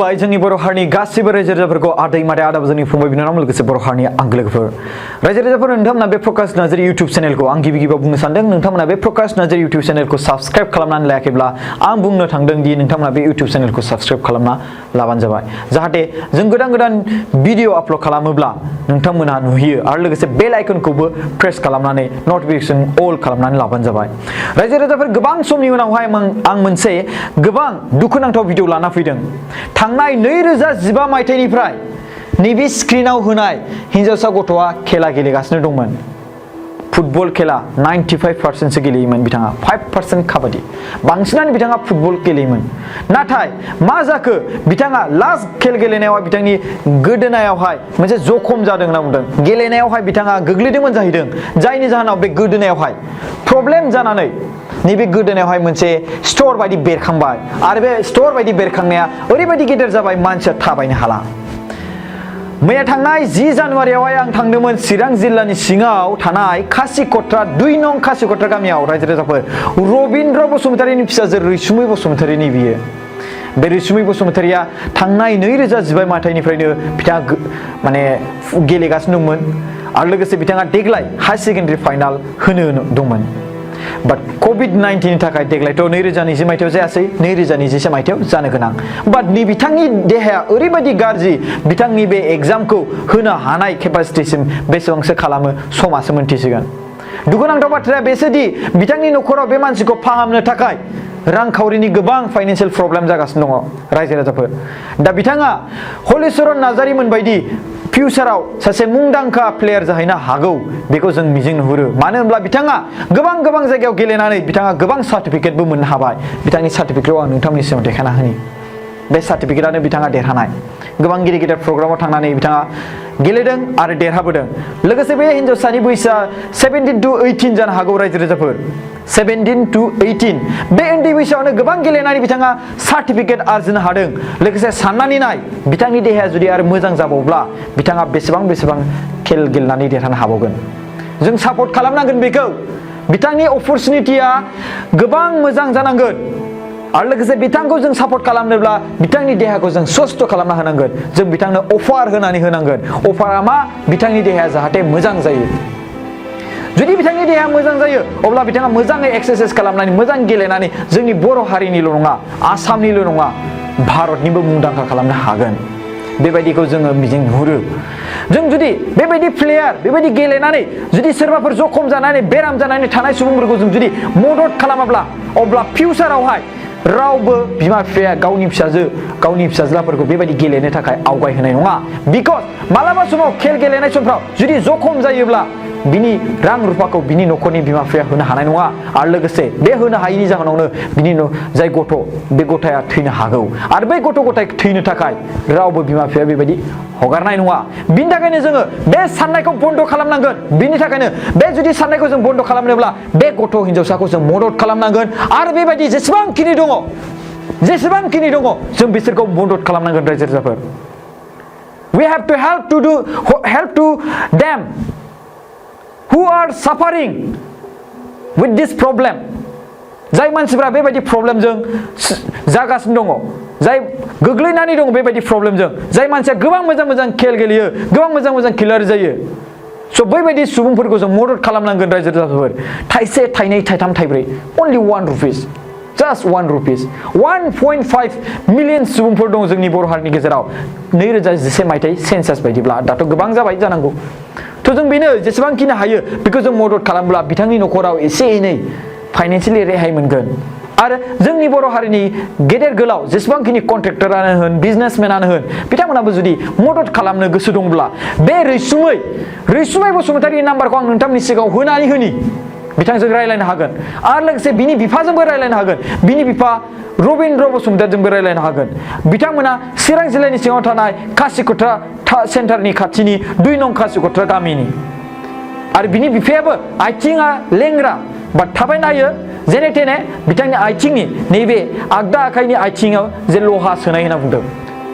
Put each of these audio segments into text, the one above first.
खुलुमबाय जोंनि बर' हारिनि गासिबो रायजो राजाफोरखौ आदै मादै आदा जोंनि फंबाय बिनानाव लोगोसे बर' हारिनि आंगो लोगोफोर रायजो राजाफोर नोंथांमोना बे प्रकाश नार्जारी इउटिउब चेनेलखौ आं गिबि गिबियाव बुंनो सानदों नोंथांमोना बे प्रकाश नार्जारी इउटिउब चेनेलखौ साबस्क्राइब खालामनानै लायाखैब्ला आं बुंनो थांदों दि नोंथांमोना बे इउटिउब चेनेलखौ साबस्क्राइब खालामना लाबानो जाबाय जाहाथे जों गोदान भिडिअ आपल'ड खालामोब्ला नोंथांमोना नुयो आरो लोगोसे बेल आइकनखौबो प्रेस खालामनानै नटिफिकेसन अल खालामनानै लाबानो जाबाय रायजो राजाफोर गोबां समनि उनावहाय आं मोनसे गोबां दुखुनांथाव भिडिअ लाना फैदों थांनाय 2015 मायथाइनिफ्राय नैबे स्क्रिनाव होनाय हिन्जावसा गथ'आ खेला गेलेगासिनो दंमोन फुटबल खेला 95% सो गेलेयोमोन बिथाङा 5% काबादि बांसिनानो बिथाङा फुटबल गेलेयोमोन नाथाय मा जाखो बिथाङा लास्ट खेल गेलेनायाव बिथांनि गोदोनायावहाय मोनसे जखम जादों होनना बुंदों गेलेनायावहाय बिथाङा गोग्लैदोंमोन जाहैदों जायनि जाहोनाव बे गोदोनायावहाय प्रब्लेम जानानै नैबे गोदोनायावहाय मोनसे स्टर बायदि बेरखांबाय आरो बे स्टर बायदि बेरखांनाया ओरैबायदि गेदेर जाबाय मानसिया थाबायनो हाला मैया थांनाय 10 जानुवारियावहाय आं थांदोंमोन चिरां जिल्लानि सिङाव थानाय खासिकट्रा 2 नं खासिकट्रा गामियाव रायजो राजाफोर रबिन्द्र बसुमतारीनि फिसाजो रैसुमै बसुमतारीनि बियो बे रैसुमै बसुमतारीया थांनाय 2015 मायथाइनिफ्रायनो बिथाङा माने गेलेगासिनो दंमोन आरो लोगोसे बिथाङा देग्लाय हाई सेकेन्डारि फाइनाल होनो दंमोन बाट COVID-19 नि थाखाय देग्लायथ' 2020 मायथाइयाव जायासै 2021 मायथाइयाव जानो गोनां बाट नै बिथांनि देहाया ओरैबायदि गाज्रि बिथांनि बे एग्जामखौ होनो हानाय केपासिटिसिम बेसेबांसो खालामो समासो मोनथिसिगोन दुखुनांथाव बाथ्राया बेसोदि बिथांनि नखराव बे मानसिखौ फाहामनो थाखाय रांखावरिनि गोबां फाइनान्सियेल प्रब्लेम जागासिनो दङ रायजो राजाफोर दा बिथाङा हलिचरन नार्जारीमोन बायदि फिउचाराव सासे मुंदांखा प्लेयार जाहैनो हागौ बेखौ जों मिजिं नुहुरो मानो होनब्ला बिथाङा गोबां जायगायाव गेलेनानै बिथाङा गोबां सार्टिफिकेटबो मोननो हाबाय बिथांनि सार्टिफिकेटखौ आं नोंथांनि सिगाङाव देखायना होनि बे सार्टिफिकेटआनो बिथाङा देरहानाय गोबां गिदिर प्रग्रामाव थांनानै बिथाङा गेलेदों आरो देरहाबोदों लोगोसे बे हिन्जावसानि बैसोआ 17 to 18 जानो हागौ रायजो राजाफोर 17 to 18 बे उन्दै बैसोआवनो गोबां गेलेनानै बिथाङा सार्टिफिकेट आरजिनो हादों लोगोसे साननानै नाय बिथांनि देहाया जुदि आरो मोजां जाबावब्ला बिथाङा बेसेबां खेल गेलेनानै देरहानो हाबावगोन जों सापर्ट खालामनांगोन बेखौ बिथांनि अपरचुनिटिया गोबां मोजां जानांगोन आरो लोगोसे बिथांखौ जों सापर्ट खालामनोब्ला बिथांनि देहाखौ जों स्वस्थ खालामना होनांगोन जों बिथांनो अफार होनानै होनांगोन अफारा मा बिथांनि देहाया जाहाथे मोजां जायो जुदि बिथांनि देहाया मोजां जायो अब्ला बिथाङा मोजाङै एक्सारसाइज खालामनानै मोजां गेलेनानै जोंनि बर' हारिनिल' नङा आसामनिल' नङा भारतनिबो मुंदांखा खालामनो हागोन बेबायदिखौ जोङो मिजिं नुहुरो जों जुदि बेबायदि प्लेयार बेबायदि गेलेनानै जुदि सोरबाफोर जखम जानानै बेराम जानानै थानाय सुबुंफोरखौ जों जुदि मदद खालामाब्ला अब्ला फिउचारावहाय रावबो बिमा बिफाया गावनि फिसाज्लाफोरखौ बेबायदि गेलेनो थाखाय आवगायहोनाय नङा बिकज मालाबा समाव खेल गेलेनाय समफ्राव जुदि जखम जायोब्ला बिनि रां रुफाखौ बिनि नखरनि बिमा बिफाया होनो हानाय नङा आरो लोगोसे बे होनो हायैनि जाहोनावनो बिनि जाय गथ' बे गथाया थैनो हागौ आरो बै गथ' गथाय थैनो थाखाय रावबो बिमा बिफाया बेबायदि हगारनाय नङा बिनि थाखायनो जोङो बे साननायखौ बन्द खालामनांगोन बिनि थाखायनो बे जुदि साननायखौ जों बन्द खालामनोब्ला बे गथ' हिन्जावसाखौ जों मदद खालामनांगोन आरो बेबायदि जेसेबांखिनि दङ जों बिसोरखौ मदद खालामनांगोन रायजो राजाफोर we have to help to them who are suffering with this problem जाय मानसिफोरा बेबायदि प्रब्लेमजों जागासिनो दङ जाय गोग्लैनानै दङ बेबायदि प्रब्लेमजों जाय मानसिया गोबां मोजां खेल गेलेयो गोबां मोजां खेलार जायो स' बैबायदि सुबुंफोरखौ जों मदद खालामनांगोन रायजो राजाफोर थाइसे थाइनै थाइथाम थाइब्रै only 1 rupees just 1 rupees 1.5 million सुबुंफोर दं जोंनि बर' हारिनि गेजेराव 2011 मायथाइ सेन्सास बायदिब्ला दाथ' गोबां जाबाय जानांगौ थ' जों बेनो जेसेबांखिनि हायो बेखौ जों मदद खालामब्ला बिथांनि नखराव एसे एनै फाइनान्सियेलि रेहाय मोनगोन आरो जोंनि बर' हारिनि गेदेर गोलाव जेसेबांखिनि कन्ट्रेक्टरानो होन बिजनेसमेनानो होन बिथांमोनाबो जुदि मदद खालामनो गोसो दंब्ला बे रैसुमै बसुमतारीनि नाम्बारखौ आं नोंथांनि सिगाङाव होनानै होनि बिथांजों रायलायनो हागोन आरो लोगोसे बिनि बिफाजोंबो रायलायनो हागोन बिनि बिफा रबिन्द्र बसुमतारीजोंबो रायलायनो हागोन बिथांमोना चिरां जिल्लानि सिङाव थानाय खासिकट्रा सेन्टारनि खाथिनि 2 नं खासिकट्रा गामिनि आरो बिनि बिफायाबो आथिङा लेंग्रा बाट थाबायनो हायो जेने थेने बिथांनि आथिंनि नैबे आगदा आखाइनि आथिङाव जे लहा सोनाय होनना बुंदों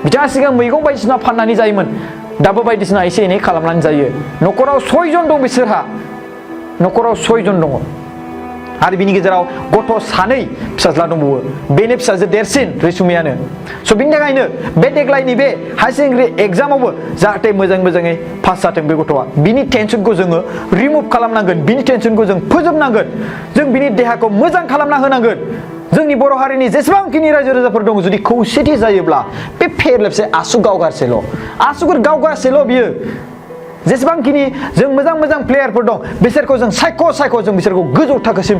बिथाङा सिगां मैगं बायदिसिना फाननानै जायोमोन दाबो बायदिसिना एसे एनै खालामनानै जायो नखराव 6 जन दं बिसोरहा नखराव 6 जन दङ आरो बिनि गेजेराव गथ' सानै फिसाज्ला दंबावो बेनि फिसाजो देरसिन रैसुमियानो स' बिनि थाखायनो बे देग्लायनि बे हायार सेकेन्डारि एग्जामावबो जाहाथे मोजाङै पास जाथों बे गथ'आ बिनि टेनसनखौ जोङो रिमुभ खालामनांगोन बिनि टेनसनखौ जों फोजोबनांगोन जों बिनि देहाखौ मोजां खालामना होनांगोन जोंनि बर' हारिनि जेसेबांखिनि रायजो राजाफोर दं जुदि खौसेथि जायोब्ला बे फेरलेबसे आसु गावगारसेल' आसुगुर गावगारसेल' बियो जेसेबांखिनि जों मोजां प्लेयारफोर दं बिसोरखौ जों सायख' जों बिसोरखौ गोजौ थाखोसिम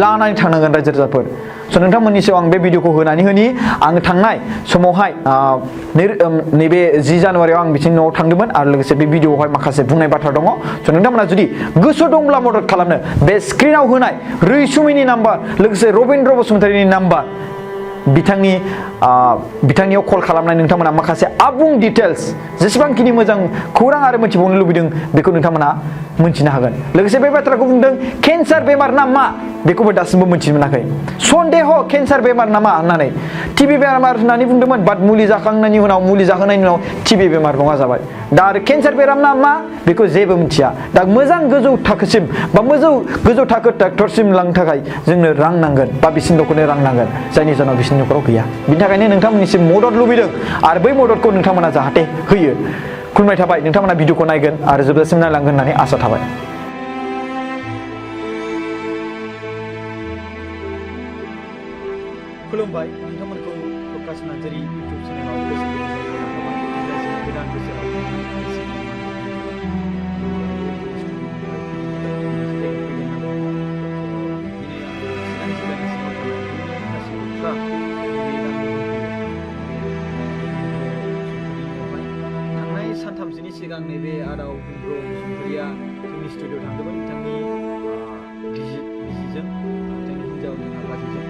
लानानै थांनांगोन रायजो राजाफोर स' नोंथांमोननि सायाव आं बे भिडिअखौ होनानै होनि आं थांनाय समावहाय नैबे 10 जानुवारियाव आं बिथिं न'आव थांदोंमोन आरो लोगोसे बे भिडिअआवहाय माखासे बुंनाय बाथ्रा दङ स' नोंथांमोना जुदि गोसो दंब्ला मदद खालामनो बे स्क्रिनाव होनाय रैसुमिनि नाम्बार लोगोसे रबिन्द्र बसुमतारीनि नाम्बार बिथांनियाव कल खालामनाय नोंथांमोना माखासे आबुं डिटेल्स जेसेबांखिनि मोजां खौरां आरो मिथिबावनो लुबैदों बेखौ नोंथांमोना मोनथिनो हागोन लोगोसे बे बाथ्राखौ बुंदों केन्सार बेमार ना मा बेखौबो दासिमबो मोनथिनो मोनाखै सन्देह केन्सार बेमार नामा होननानै टिबि बेमार होननानै बुंदोंमोन बाट मुलि जाखांनायनि उनाव मुलि जाहोनायनि उनाव टिबि बेमार नङा जाबाय दा आरो केन्सार बेराम ना मा बेखौ जेबो मिथिया दा मोजां गोजौ थाखोसिम बा गोजौ थाखो डाक्टरसिम लांनो थाखाय जोंनो रां नांगोन बा बिसिनि न'खरनो रां नांगोन जायनि जाहोनाव बिसिनि न'खराव गैया बिनि थाखायनो नोंथांमोननिसिम मदद लुबैदों आरो बै मददखौ नोंथांमोना जाहाथे होयो खुलुमनाय थाबाय नोंथांमोना भिडिअखौ नायगोन आरो जोबजासिम नायलांगोन होननानै आसा थाबाय खुलुमबाय नोंथांमोनखौ प्रकाश नार्जारी इउटुब चेनेलाव गोदान बोसोराव थांनाय सानथामसोनि सिगां नैबे आदाव बुंब्र बसुमतारीया जोंनि स्टुडिअ थांदोंमोन बिथांनि बिसिजों बिथांनि हिन्जाव बाजैजों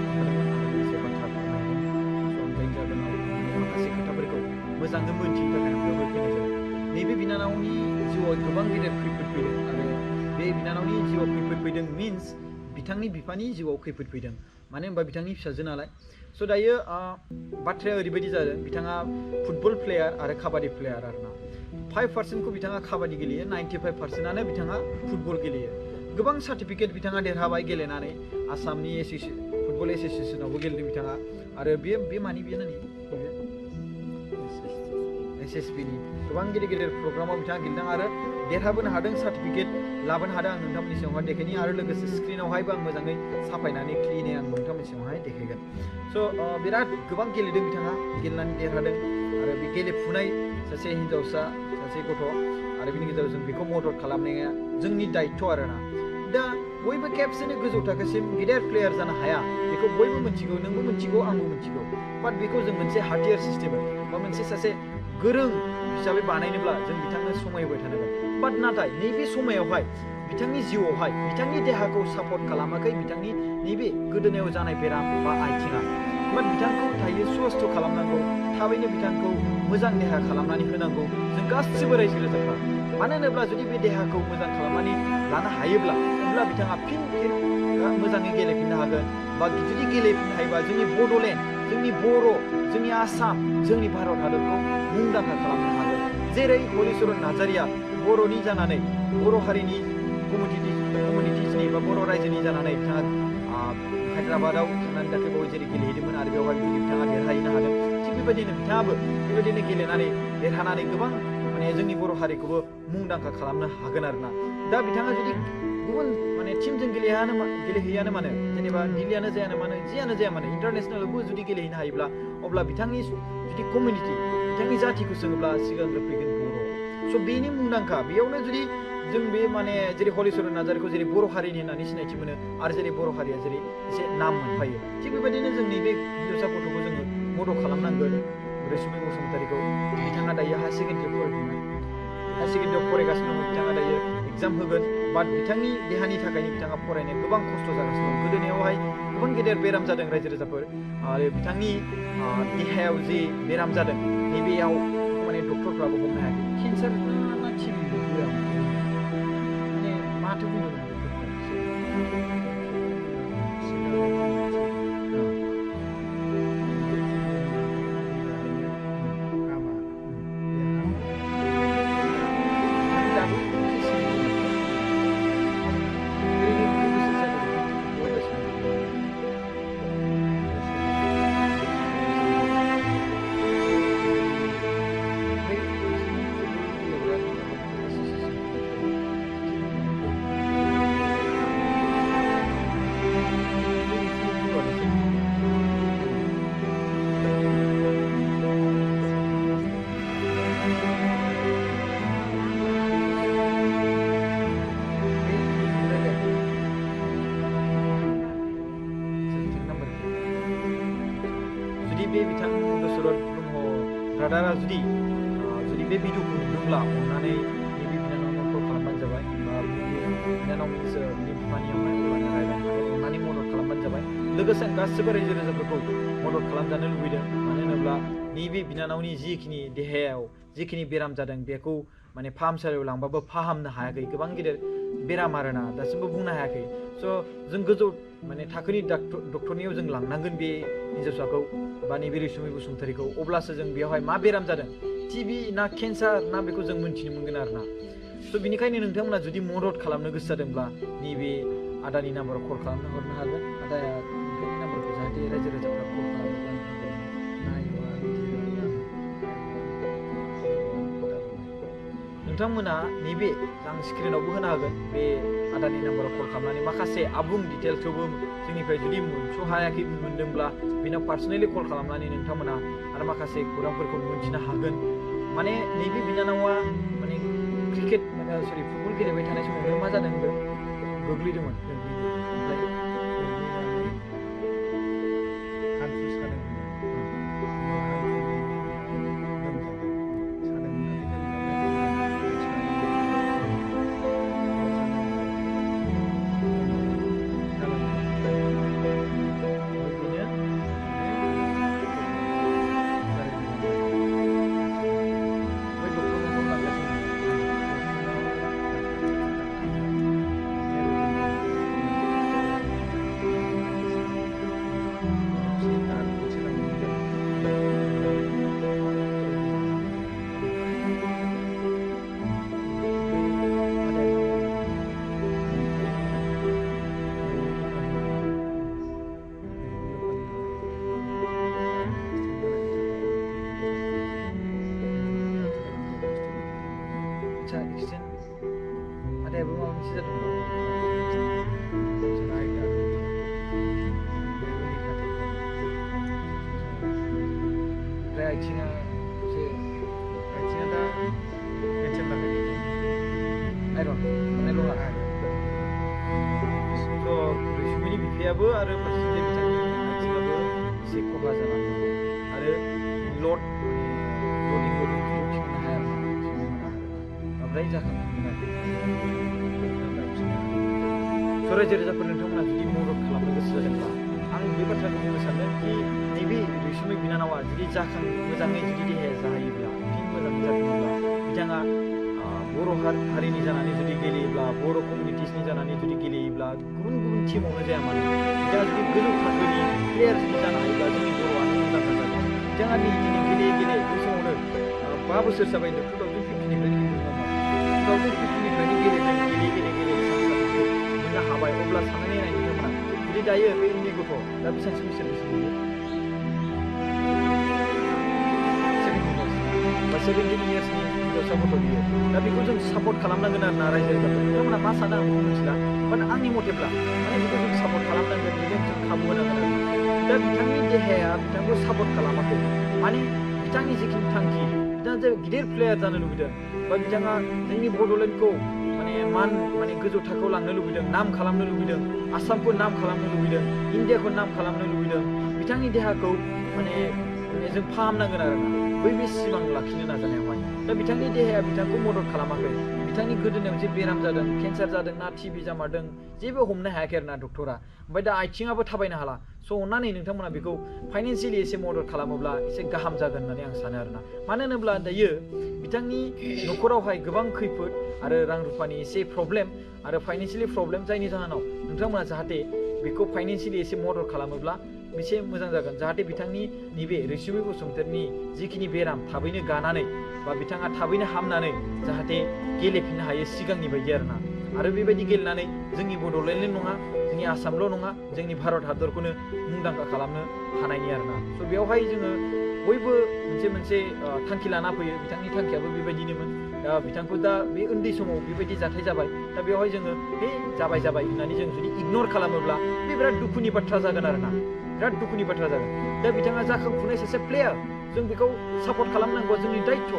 माखासे खोथाफोरखौ मोजाङै मोनथिनो थाखाय आं बेवहाय फैनाय जादों नैबे बिनानावनि जिउआव गोबां गेदेर खैफोद फैदों आरो बे बिनानावनि जिउआव खैफोद फैदों मिन्स बिथांनि बिफानि जिउआव खैफोद फैदों मानो होनबा बिथांनि फिसाजो नालाय स' दायो बाथ्राया ओरैबायदि जादों बिथाङा फुटबल प्लेयार आरो काबादि प्लेयार आरोना 5% बिथाङा काबादि गेलेयो 95%आनो बिथाङा फुटबल गेलेयो गोबां सार्टिफिकेट बिथाङा देरहाबाय गेलेनानै आसामनि फुटबल एस'सिएशनावबो गेलेदों बिथाङा आरो बे मानि बियो नानि SSBनि गोबां गेदेर प्रग्रामाव बिथाङा गेलेदों आरो देरहाबोनो हादों सार्टिफिकेट लाबोनो हादों आं नोंथांमोननि सिगाङावहाय देखायनि आरो लोगोसे स्क्रिनावहायबो आं मोजाङै साफायनानै क्लिनै आं नोंथांमोननि सिगाङावहाय देखायगोन स' बिराद गोबां गेलेदों बिथाङा गेलेनानै देरहादों आरो बे गेलेफुनाय सासे हिन्जावसा सासे गथ' आरो बिनि गेजेराव जों बेखौ मदद खालामनाया जोंनि दायित्व आरोना दा बयबो खेबसेनो गोजौ थाखोसिम गेदेर प्लेयार जानो हाया बेखौ बयबो मिथिगौ नोंबो मिथिगौ आंबो मिथिगौ बाट बेखौ जों मोनसे हाथियार सिस्टेम बा मोनसे सासे गोरों हिसाबै बानायनोब्ला जों बिथांनो समय होबाय थानांगोन बाट नाथाय नैबे समायावहाय बिथांनि जिउआवहाय बिथांनि देहाखौ सापर्ट खालामाखै बिथांनि नैबे गोदोनायाव जानाय बेराम बा आथिङा बाट बिथांखौ दायो स्वस्थ खालामनांगौ थाबैनो बिथांखौ मोजां देहा खालामनानै होनांगौ जों गासिबो रायजो राजाफ्रा मानो होनोब्ला जुदि बे देहाखौ मोजां खालामनानै लानो हायोब्ला अब्ला बिथाङा फिन मोजाङै गेलेफिननो हागोन बा जुदि गेलेफिननो हायोबा जोंनि बड'लेण्ड जोंनि बर' जोंनि आसाम जोंनि भारत हादरखौ मुंदांखा खालामनो हागोन जेरै हलिचरन नार्जारीया बर'नि जानानै बर' हारिनि कमिउनिटिसनि बा बर' रायजोनि जानानै बिथाङा हायद्राबादाव थांनानै दाख्लैबावै जेरै गेलेहैदोंमोन आरो बेवहाय बिथाङा देरहाहैनो हादों थिग बेबायदिनो बिथाङाबो बेबायदिनो गेलेनानै देरहानानै गोबां माने जोंनि बर' हारिखौबो मुंदांखा खालामनो हागोन आरोना दा बिथाङा जुदि गुबुन माने टिमजों गेलेहैयानो मानो जेनेबा दिल्लीयानो जायानो मानो जियानो जाया मानो इन्टारनेसनेलावबो जुदि गेलेहैनो हायोब्ला अब्ला बिथांनि जुदि कमिउनिटि बिथांनि जाथिखौ सोङोब्ला सिगांग्रो फैगोन बर' स' बेनि मुंदांखा बेयावनो जुदि जों बे माने जेरै हलिचरन नार्जारीखौ जेरै बर' हारिनि होननानै सिनायथि मोनो आरो जेरै बर' हारिया जेरै एसे नाम मोनफायो थिग बेबायदिनो जोंनि बे हिन्जावसा गथ'खौ जोङो मदद खालामनांगोन रैसुमै बसुमतारीखौ बिथाङा दायो हायार सेकेन्डारियाव फरायगासिनो दङ बिथाङा दायो एग्जाम होगोन बाट बिथांनि देहानि थाखायनो बिथाङा फरायनाया गोबां खस्थ' जागासिनो दं गोदोनायावहाय गोबां गेदेर बेराम जादों रायजो राजाफोर आरो बिथांनि देहायाव जे बेराम जादों नैबेयाव माने डक्टरफ्राबो हमनो हायाखै केन्सार ना टिबि माने माथो बुंनो ब्रादारा जुदि बे भिडिअखौ नुदोंब्ला अननानै नैबे बिनानावनो कल खालामबानो जाबाय बा बिनानावनि बिफानियावहाय अब्लानो रायज्लायनो हागोन अननानै मदद खालामबानो जाबाय लोगोसे गासिबो रायजो राजाफोरखौ मदद खालामजानो लुबैदों मानो होनोब्ला नैबे बिनानावनि जिखिनि देहायाव जिखिनि बेराम जादों बेखौ माने फाहामसालियाव लांबाबो फाहामनो हायाखै गोबां गिदिर बेराम आरोना दासिमबो बुंनो हायाखै स' जों गोजौ माने थाखोनि डक्टरनियाव जों लांनांगोन बे हिन्जावसाखौ बा नैबे रैसुमै बसुमतारीखौ अब्लासो जों बेवहाय मा बेराम जादों टिबि ना केन्सार ना बेखौ जों मोन्थिनो मोनगोन आरोना स' बिनिखायनो नोंथांमोना जुदि मदद खालामनो गोसो जादोंब्ला नैबे आदानि नाम्बाराव कल खालामना हरनो हागोन आदाया नोंथांनि नाम्बारखौ जाहाथे रायजो राजाफ्रा कल खालामोब्ला नोंथांमोना नैबे आं स्क्रिनावबो होनो हागोन बे आदानि नाम्बाराव कल खालामनानै माखासे आबुं डिटेल्सखौबो जोंनिफ्राय जुदि मोनस'हायाखै मोनदोंब्ला बेनाव पार्सनेलि कल खालामनानै नोंथांमोना आरो माखासे खौरांफोरखौ मोनथिनो हागोन माने नैबे बिनानावा माने क्रिकेट फुटबल गेलेबाय थानाय समावनो मा जादों होनदों गोग्लैदोंमोन ओमफ्राय ada maaf misi satu reaksinya dah macam mana ni iron mana lo lah so resumenya biaya ada persisnya bicara reaksinya si koha jalan ada loading cuma hal obrigado já so रायजो राजाफोर नोंथांमोना जुदि मदद खालामनो गोसो जादोंब्ला आं बे बाथ्राखौ बुंनो सानदों कि नैबे रैसुमै बिनानावा जुदि मोजाङै जुदि देहाया जाहैयोब्ला फिन मोजाङै जाफिनोब्ला बिथाङा बर' हारिनि जानानै जुदि गेलेयोब्ला बर' कमिउनिटिसनि जानानै जुदि गेलेयोब्ला गुबुन गुबुन टिमावनो जाया मानो बिथाङा जुदि गोजौ थाखोनि प्लेयार जुदि जानो हायोब्ला जोंनि बर'आनो मुंदांखा जागोन बिथाङा दिनै गेलेयै बे समावनो 5 बोसोर जाबाय 2015निफ्रायनो गेलेयै मोननो हाबाय अब्ला साननानै नाय नोंथांमोना जुदि दायो बे उन्दै गथ' दा बेसेबांसो बोसोर नुयो 17 yearsनि हिन्जावसा गथ' बियो दा बेखौ जों सापर्ट खालामनांगोन आरोना रायजो राजाफोर नोंथांमोना मा सानो आं मिथिला बाट आंनि मथेब्ला माने बेखौ जों सापर्ट खालामनांगोन बेजों जों खाबु होनांगोन दा बिथांनि देहाया बिथांखौ सापर्ट खालामाखै माने बिथांनि जिखिनि थांखि बिथाङा जे गिदिर प्लेयार जानो लुबैदों बा बिथाङा जोंनि बड'लेण्डखौ माने गोजौ थाखोआव लांनो लुबैदों नाम खालामनो लुबैदों आसामखौ नाम खालामनो लुबैदों इन्डियाखौ नाम खालामनो लुबैदों बिथांनि देहाखौ माने जों फाहामनांगोन आरोना बै सिमां लाखिनो नाजानायावहाय दा बिथांनि देहाया बिथांखौ मदद खालामाखै बिथांनि गोदोनायाव जे बेराम जादों केन्सार जादों ना टिबि जामारदों जेबो हमनो हायाखै आरोना डक्टरा ओमफ्राय दा आथिङाबो थाबायनो हाला स' अननानै नोंथांमोना बेखौ फाइनान्सियेलि एसे मदद खालामोब्ला एसे गाहाम जागोन होननानै आं सानो आरोना मानो होनोब्ला दायो बिथांनि न'खरावहाय गोबां खैफोद आरो रां रुफानि एसे प्रब्लेम आरो फाइनान्सियेलि प्रब्लेम जायनि जाहोनाव नोंथांमोना जाहाथे बेखौ फाइनान्सियेलि एसे मदद खालामोब्ला एसे मोजां जागोन जाहाथे बिथांनि नैबे रैसुमै बसुमतारीनि जिखिनि बेराम थाबैनो गानानै बा बिथाङा थाबैनो हामनानै जाहाथे गेलेफिननो हायो सिगांनि बायदि आरोना आरो बेबायदि गेलेनानै जोंनि बड'लेण्डल' नङा जोंनि आसामल' नङा जोंनि भारत हादरखौनो मुंदांखा खालामनो हानायनि आरोना स' बेवहाय जोङो बयबो मोनसे थांखि लाना फैयो बिथांनि थांखियाबो बेबायदिनोमोन दा बिथांखौ दा बे उन्दै समाव बेबायदि जाथाय जाबाय दा बेवहाय जोङो हे जाबाय होननानै जों जुदि इगनर खालामोब्ला बे बिराद दुखुनि बाथ्रा जागोन आरोना बिराद दुखुनि बाथ्रा जागोन दा बिथाङा जाखांफुनाय सासे प्लेयार जों बेखौ सापर्ट खालामनांगौआ जोंनि दायित्व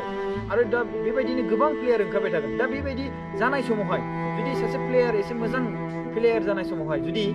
आरो दा बेबायदिनो गोबां प्लेयार ओंखारबाय थागोन दा बेबायदि जानाय समावहाय जुदि सासे प्लेयार एसे मोजां प्लेयार जानाय समावहाय जुदि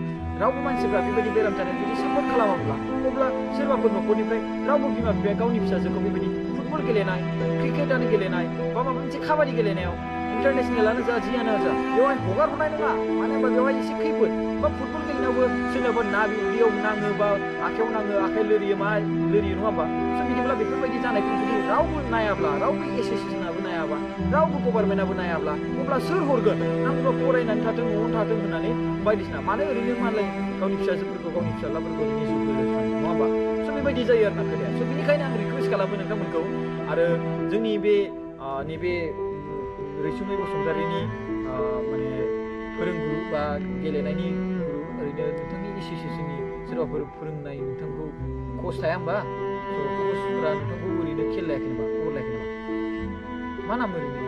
रावबो मानसिफ्रा बेबायदि बेराम जानाय जुदि सापर्ट खालामाब्ला अब्ला सोरबाफोर न'खरनिफ्राय रावबो बिमा बिफाया गावनि फिसाजोखौ बेबायदि फुटबल फुटबल गेलेनाय क्रिकेटानो गेलेनाय बा माबा मोनसे खाबादि गेलेनायाव इन्टारनेसनेलानो जा जियानो जा बेवहाय हगार हरनाय नङा मानो होनबा बेवहाय एसे खैफोद बा फुटबल गेलेनायावबो सोरनाबा उदैयाव नाङो बा आखायाव नाङो आखाइ लोरियो नङा होमबा स' बिदिब्ला बेफोरबायदि जानायखौ जुदि रावबो नायाब्ला रावबो एसोसियेसनाबो नायाबा रावबो गभार्नमेन्टआबो नायाब्ला अब्ला सोर हरगोन नांगौबा फरायनानै थाथों न'आवनो थाथों होननानै बायदिसिना मानो ओरैनो मालाय गावनि फिसाजोफोरखौ गावनि फिसाज्लाफोरखौ ओरैनो जिउ फोजोबस्राङो नङा होमबा स' बेबायदि जायो आरो ना खोथाया स' बेनिखायनो आं रिकुवेस्ट खालामो नोंथांमोनखौ आरो जोंनि बे नैबे रैसुमै बसुमतारीनि माने फोरोंगुरु बा गेलेनायनि गुरु ओरैनो नोंथांनि एसोसियेसननि सोरबाफोर फोरोंनाय नोंथांखौ कच थाया होमबा स' कचफोरा नोंथांखौ ओरैनो खेल लायाखै नामा खबर लायाखै नामा मा नाम ओरैनो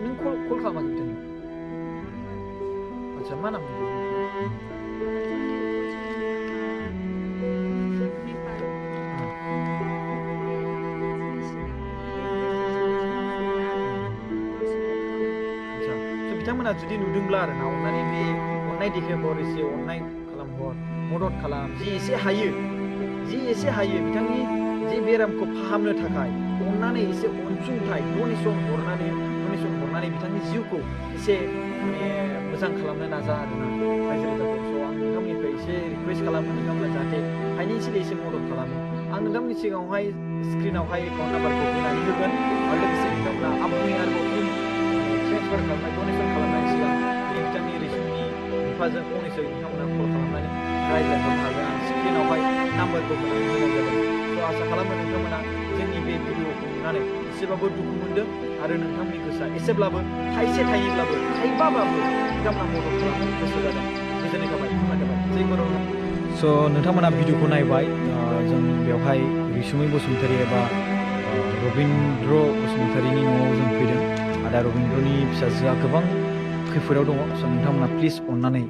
नों कल खालामाखै बिथांनो आदसा मा नाम बिथांमोना जुदि नुदोंब्ला आरो ना अननानै बे अननाय देखायहर एसे अननाय खालामहर मदद खालाम जि एसे हायो बिथांनि जे बेरामखौ फाहामनो थाखाय अननानै एसे अनसुंथाइ डनेसन हरनानै बिथांनि जिउखौ एसे माने मोजां खालामनो नाजा आरोना रायजो राजाफोर स' आं नोंथांमोननिफ्राय एसे रिकुवेस्ट खालामो नोंथांमोना जाहाथे फाइनेन्सियेलि एसे मदद खालामो आं नोंथांमोननि सिगाङावहाय स्क्रिनावहाय एकाउन्ट नाम्बारखौ होनानै होगोन आरो लोगोसे नोंथांमोना आबुङै आरोबाव ट्रेन्सफार खालामनाय डनेसन खालामनायनि सिगां बिथांनि रैसुमैनि बिफाजों फंनैसो नोंथांमोना कल खालामनानै रायज्लायहरनो हागोन आं स्क्रिनावहाय नाम्बारखौ होनानै होनाय जादों स' आसा खालामो नोंथांमोना जोंनि बे भिडिअखौ नुनानै एसेबाबो दुखु मोनदों आरो नोंथांनि गोसोआ एसेब्लाबो थाइसेब्लाबो बिथांमोना मदद खालामनो गोसो जादों गोजोननाय थाबाय जै बर' स' नोंथांमोना भिडिअखौ नायबाय जों बेवहाय रैसुमै बसुमतारी एबा रबिन्द्र बसुमतारीनि न'आव जों फैदों आदा रबिन्द्रनि फिसाजोआ गोबां खैफोदाव दङ स' नोंथांमोना प्लिज अननानै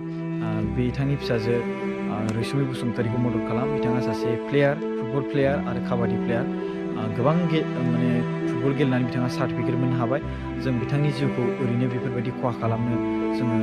बिथांनि फिसाजो रैसुमै बसुमतारीखौ मदद खालाम बिथाङा सासे फुटबल प्लेयार आरो काबादि प्लेयार गोबां माने फुटबल गेलेनानै बिथाङा सार्टिफिकेट मोननो हाबाय जों बिथांनि जिउखौ ओरैनो बेफोरबायदि खहा खालामनो जोङो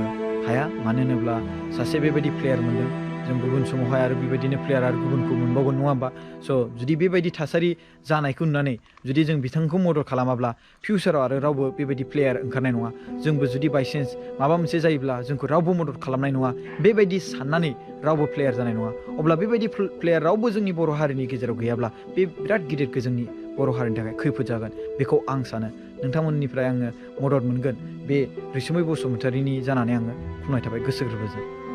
हाया मानो होनोब्ला सासे बेबायदि प्लेयार मोनदों जों गुबुन समावहाय आरो बेबायदिनो प्लेयार आरो गुबुनखौ मोनबावगोन नङा होमबा स' जुदि बेबायदि थासारि जानायखौ नुनानै जुदि जों बिथांखौ मदद खालामाब्ला फिउचाराव आरो रावबो बेबायदि प्लेयार ओंखारनाय नङा जोंबो जुदि बायसान्स माबा मोनसे जायोब्ला जोंखौ रावबो मदद खालामनाय नङा बेबायदि साननानै रावबो प्लेयार जानाय नङा अब्ला बेबायदि प्लेयार रावबो जोंनि बर' हारिनि गेजेराव गैयाब्ला बे बिराद गिदिर जोंनि बर' हारिनि थाखाय खैफोद जागोन बेखौ आं सानो नोंथांमोननिफ्राय आङो मदद मोनगोन बे रैसुमै बसुमतारीनि जानानै आङो खुलुमनाय थाबाय गोसो गोरबोजों